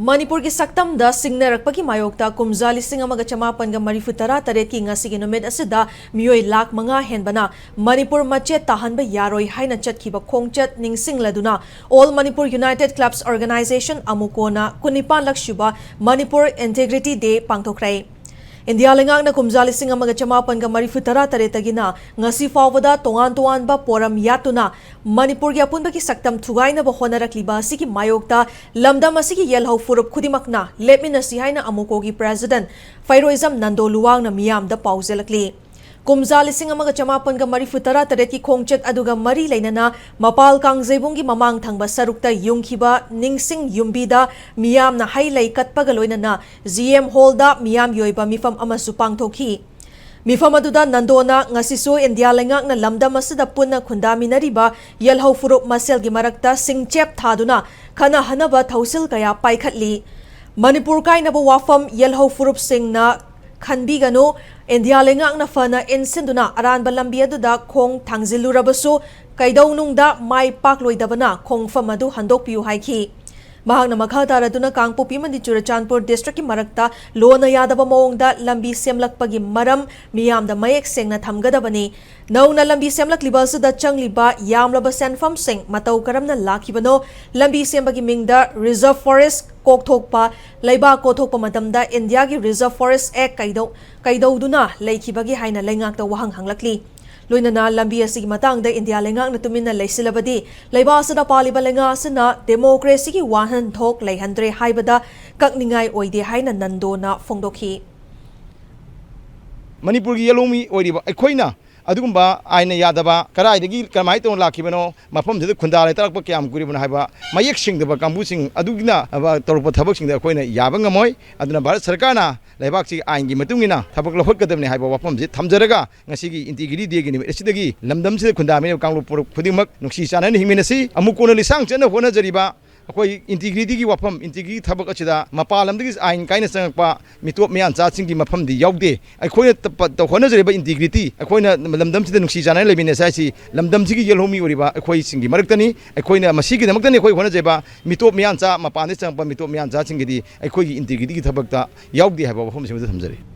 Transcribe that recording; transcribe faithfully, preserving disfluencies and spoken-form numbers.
ꯃꯅꯤꯄꯨꯔꯒꯤ ꯁꯛꯇꯝꯗ ꯁꯤꯡꯅꯔꯛꯄꯒꯤ ꯃꯥꯌꯣꯛꯇ ꯀꯨꯝꯖꯥ ꯂꯤꯁꯤꯡ ꯑꯃꯒ ꯆꯃꯥꯄꯟꯒ ꯃꯔꯤꯐꯨ ꯇꯔꯥ ꯇꯔꯦꯠꯀꯤ ꯉꯁꯤꯒꯤ ꯅꯨꯃꯤꯠ ꯑꯁꯤꯗ ꯃꯤꯑꯣꯏ ꯂꯥꯈ ꯃꯉꯥ ꯍꯦꯟꯕꯅ ꯃꯅꯤꯄꯨꯔ ꯃꯆꯦꯠ ꯇꯥꯍꯟꯕ ꯌꯥꯔꯣꯏ ꯍꯥꯏꯅ ꯆꯠꯈꯤꯕ ꯈꯣꯡꯆꯠ ꯅꯤꯡꯁꯤꯡꯂꯗꯨꯅ All Manipur United Clubs Organization, ꯑꯃꯨꯀꯣꯅ ꯀꯨꯟꯅꯤꯄꯥꯟꯂꯛ ꯁꯨꯕ ꯃꯅꯤꯄꯨꯔ Integrity Day ꯄꯥꯡꯊꯣꯛꯈ꯭ꯔꯦ꯫ ꯏꯟꯗꯤꯌꯥ ꯂꯩꯉꯥꯛꯅ ꯀꯨꯝꯖꯥ ꯂꯤꯁꯤꯡ ꯑꯃꯒ ꯆꯃꯥꯄꯟꯒ ꯃꯔꯤꯐꯨ ꯇꯔꯥ ꯇꯔꯦꯠꯇꯒꯤꯅ ꯉꯁꯤ ꯐꯥꯎꯕꯗ ꯇꯣꯉꯥꯟ ꯇꯣꯉꯥꯟꯕ ꯄꯣꯔꯝ ꯌꯥꯠꯇꯨꯅ ꯃꯅꯤꯄꯨꯔꯒꯤ ꯑꯄꯨꯟꯕꯒꯤ ꯁꯛꯇꯝ ꯊꯨꯒꯥꯏꯅꯕ ꯍꯣꯠꯅꯔꯛꯂꯤꯕ ꯑꯁꯤꯒꯤ ꯃꯥꯌꯣꯛꯇ ꯂꯝꯗꯝ ꯑꯁꯤꯒꯤ ꯌꯦꯜꯍꯧ ꯐꯨꯔꯨꯞ ꯈꯨꯗꯤꯡꯃꯛꯅ ꯂꯦꯞꯃꯤꯟꯅꯁꯤ ꯍꯥꯏꯅ ꯑꯃꯨꯀꯣꯒꯤ president ꯐꯩꯔꯣꯏꯖꯝ ꯅꯟꯗꯣ ꯂꯨꯋꯥꯡꯅ ꯃꯤꯌꯥꯝꯗ ꯄꯥꯎꯖꯦꯜꯂꯛꯂꯤ꯫ ꯀꯨꯝꯖꯥ ꯂꯤꯁꯤꯡ ꯑꯃꯒ ꯆꯃꯥꯄꯟꯒ ꯃꯔꯤꯐꯨ ꯇꯔꯥ ꯇꯔꯦꯠꯀꯤ ꯈꯣꯡꯆꯠ ꯑꯗꯨꯒ ꯃꯔꯤ ꯂꯩꯅꯅ ꯃꯄꯥꯜ ꯀꯥꯡꯖꯩꯕꯨꯡꯒꯤ ꯃꯃꯥꯡ ꯊꯪꯕ ꯁꯔꯨꯛꯇ ꯌꯨꯡꯈꯤꯕ ꯅꯤꯡꯁꯤꯡ ꯌꯨꯝꯕꯤꯗ ꯃꯤꯌꯥꯝꯅ ꯍꯩ ꯂꯩ ꯀꯠꯄꯒ ꯂꯣꯏꯅꯅ G M Hall ꯗ ꯃꯤꯌꯥꯝꯒꯤ ꯑꯣꯏꯕ ꯃꯤꯐꯝ ꯑꯃꯁꯨ ꯄꯥꯡꯊꯣꯛꯈꯤ꯫ ꯃꯤꯐꯝ ꯑꯗꯨꯗ ꯅꯟꯗꯣꯅ ꯉꯁꯤꯁꯨ ꯏꯟꯗꯤꯌꯥ ꯂꯩꯉꯥꯛꯅ ꯂꯝꯗꯝ ꯑꯁꯤꯗ ꯄꯨꯟꯅ ꯈꯨꯟꯗꯥꯃꯤꯟꯅꯔꯤꯕ ꯌꯦꯜꯍꯧ ꯐꯨꯔꯨꯞ ꯃꯁꯦꯜꯒꯤ ꯃꯔꯛꯇ ꯁꯤꯡꯆꯦꯞ ꯊꯥꯗꯨꯅ ꯈꯠꯅꯍꯟꯅꯕ ꯊꯧꯁꯤꯜ ꯀꯌꯥ ꯄꯥꯏꯈꯠꯂꯤ꯫ ꯃꯅꯤꯄꯨꯔ ꯀꯥꯏꯅꯕ ꯋꯥꯐꯝ ꯌꯦꯜꯍꯧ ꯐꯨꯔꯨꯞꯁꯤꯡꯅ ꯈꯟꯕꯤꯒꯅꯨ꯫ ꯏꯟꯗꯤꯌꯥ ꯂꯩꯉꯥꯛꯅ ꯐꯅ ꯏꯟꯁꯤꯟꯗꯨꯅ ꯑꯔꯥꯟꯕ ꯂꯝꯕꯤ ꯑꯗꯨꯗ ꯈꯣꯡ ꯊꯥꯡꯖꯤꯜꯂꯨꯔꯕꯁꯨ ꯀꯩꯗꯧꯅꯨꯡꯗ ꯃꯥꯏ ꯄꯥꯛꯂꯣꯏꯗꯕꯅ ꯈꯣꯡꯐꯝ ꯑꯗꯨ ꯍꯟꯗꯣꯛꯄꯤꯌꯨ ꯍꯥꯏꯈꯤ꯫ ꯃꯍꯥꯛꯅ ꯃꯈꯥ ꯇꯥꯔꯗꯨꯅ ꯀꯥꯡꯄꯣꯛꯄꯤ ꯑꯃꯗꯤ ꯆꯨꯔꯆꯥꯟꯄꯨꯔ district ꯀꯤ ꯃꯔꯛꯇ ꯂꯣꯟꯅ ꯌꯥꯗꯕ ꯃꯑꯣꯡꯗ ꯂꯝꯕꯤ ꯁꯦꯝꯂꯛꯄꯒꯤ ꯃꯔꯝ ꯃꯤꯌꯥꯝꯗ ꯃꯌꯦꯛ ꯁꯦꯡꯅ ꯊꯝꯒꯗꯕꯅꯤ꯫ ꯅꯧꯅ ꯂꯝꯕꯤ ꯁꯦꯝꯂꯛꯂꯤꯕ ꯑꯁꯤꯗ ꯆꯪꯂꯤꯕ ꯌꯥꯝꯂꯕ ꯁꯦꯟꯐꯝꯁꯤꯡ ꯃꯇꯧ ꯀꯔꯝꯅ ꯂꯥꯛꯈꯤꯕꯅꯣ? ꯂꯝꯕꯤ ꯁꯦꯝꯕꯒꯤ ꯃꯤꯡꯗ Reserve Forest ꯀꯣꯛꯊꯣꯛꯄ, ꯂꯩꯕꯥꯛ ꯀꯣꯊꯣꯛꯄ ꯃꯇꯝꯗ ꯏꯟꯗꯤꯌꯥꯒꯤ Reserve Forest Act ꯀꯩꯗꯧ-, ꯀꯩꯗꯧꯗꯨꯅ ꯂꯩꯈꯤꯕꯒꯦ ꯍꯥꯏꯅ ꯂꯩꯉꯥꯛꯇ ꯋꯥꯍꯪ ꯍꯪꯂꯛꯂꯤ꯫ ꯂꯣꯏꯅꯅ ꯂꯝꯕꯤ ꯑꯁꯤꯒꯤ ꯃꯇꯥꯡꯗ ꯏꯟꯗꯤꯌꯥ ꯂꯩꯉꯥꯛꯅ ꯇꯨꯃꯤꯟꯅ ꯂꯩꯁꯤꯜꯂꯕꯗꯤ ꯂꯩꯕꯥꯛ ꯑꯁꯤꯗ ꯄꯥꯜꯂꯤꯕ ꯂꯩꯉꯥꯛ ꯑꯁꯤꯅ democracy ꯒꯤ ꯋꯥꯍꯟꯊꯣꯛ ꯂꯩꯍꯟꯗ꯭ꯔꯦ ꯍꯥꯏꯕꯗ ꯀꯛꯅꯤꯡꯉꯥꯏ ꯑꯣꯏꯗꯦ ꯍꯥꯏꯅ ꯅꯟꯗꯣꯅ ꯐꯣꯡꯗꯣꯛꯈꯤ꯫ ꯃꯅꯤꯄꯨꯔꯒꯤ ꯌꯦꯜꯍꯧꯃꯤ ꯑꯣꯏꯔꯤꯕ ꯑꯩꯈꯣꯏꯅ ꯑꯗꯨꯒꯨꯝꯕ ꯑꯥꯏꯟꯅ ꯌꯥꯗꯕ, ꯀꯗꯥꯏꯗꯒꯤ ꯀꯔꯝꯍꯥꯏꯅ ꯇꯧꯅ ꯂꯥꯛꯈꯤꯕꯅꯣ, ꯃꯐꯝꯁꯤꯗ ꯈꯨꯟꯗꯥ ꯂꯩꯇꯥꯔꯛꯄ ꯀꯌꯥꯝ ꯀꯨꯏꯔꯕꯅꯣ ꯍꯥꯏꯕ ꯃꯌꯦꯛ ꯁꯦꯡꯗꯕ ꯀꯥꯡꯕꯨꯁꯤꯡ ꯑꯗꯨꯒꯤꯅ, ꯑ, ꯇꯧꯔꯛꯄ ꯊꯕꯛꯁꯤꯡꯗ ꯑꯩꯈꯣꯏꯅ ꯌꯥꯕ ꯉꯝꯃꯣꯏ꯫ ꯑꯗꯨꯅ ꯚꯥꯔꯠ ꯁꯔꯀꯥꯔꯅ ꯂꯩꯕꯥꯛꯁꯤꯒꯤ ꯑꯥꯏꯟꯒꯤ ꯃꯇꯨꯡ ꯏꯟꯅ ꯊꯕꯛ ꯂꯧꯈꯠꯀꯗꯕꯅꯤ ꯍꯥꯏꯕ ꯋꯥꯐꯝꯁꯤ ꯊꯝꯖꯔꯒ, ꯉꯁꯤꯒꯤ Integrity Day ꯒꯤ ꯅꯨꯃꯤꯠ ꯑꯁꯤꯗꯒꯤ ꯂꯝꯗꯝꯁꯤꯗ ꯈꯨꯟꯗꯥꯃꯤꯟꯅꯕ ꯀꯥꯡꯂꯨꯞ ꯐꯨꯔꯨꯞ ꯈꯨꯗꯤꯡꯃꯛ ꯅꯨꯡꯁꯤ ꯆꯥꯟꯅꯅ ꯍꯤꯡꯃꯤꯟꯅꯁꯤ꯫ ꯑꯃꯨꯛ ꯀꯣꯟꯅ ꯂꯤꯁꯥꯡ ꯆꯠꯅ ꯍꯣꯠꯅꯖꯔꯤꯕ ꯑꯩꯈꯣꯏ ꯏꯟꯇꯤꯒ꯭ꯔꯤꯇꯤꯒꯤ ꯋꯥꯐꯝ, ꯏꯟꯇꯤꯒ꯭ꯔꯤꯇꯤ ꯊꯕꯛ ꯑꯁꯤꯗ ꯃꯄꯥꯟ ꯂꯝꯗꯒꯤ ꯑꯥꯏꯟ ꯀꯥꯏꯅ ꯆꯪꯉꯛꯄ ꯃꯤꯇꯣꯞ ꯃꯤꯌꯥꯟꯆꯥꯁꯤꯡꯒꯤ ꯃꯐꯝꯗꯤ ꯌꯥꯎꯗꯦ꯫ ꯑꯩꯈꯣꯏꯅ ꯇ-, ꯄ-, ꯇꯧ-, ꯍꯣꯠꯅꯖꯔꯤꯕ ꯏꯟꯇꯤꯒ꯭ꯔꯤꯇꯤ, ꯑꯩꯈꯣꯏꯅ ꯂꯝꯗꯝꯁꯤꯗ ꯅꯨꯡꯁꯤ ꯆꯥꯟꯅꯅ ꯂꯩꯃꯤꯟꯅꯁꯦ ꯍꯥꯏꯁꯤ ꯂꯝꯗꯝꯁꯤꯒꯤ ꯌꯦꯜꯍꯧꯃꯤ ꯑꯣꯏꯔꯤꯕ ꯑꯩꯈꯣꯏꯁꯤꯡꯒꯤ ꯃꯔꯛꯇꯅꯤ꯫ ꯑꯩꯈꯣꯏꯅ ꯃꯁꯤꯒꯤꯗꯃꯛꯇꯅꯤ ꯑꯩꯈꯣꯏ ꯍꯣꯠꯅꯖꯩꯕ꯫ ꯃꯤꯇꯣꯞ ꯃꯤꯌꯥꯟꯆꯥ, ꯃꯄꯥꯟꯗ ꯆꯪꯉꯛꯄ ꯃꯤꯇꯣꯞ ꯃꯤꯌꯥꯟꯆꯥꯁꯤꯡꯒꯤꯗꯤ ꯑꯩꯈꯣꯏꯒꯤ ꯏꯟꯇꯤꯒ꯭ꯔꯤꯇꯤꯒꯤ ꯊꯕꯛꯇ ꯌꯥꯎꯗꯦ ꯍꯥꯏꯕ ꯋꯥꯐꯝꯁꯤꯃꯁꯨ ꯊꯝꯖꯔꯤ꯫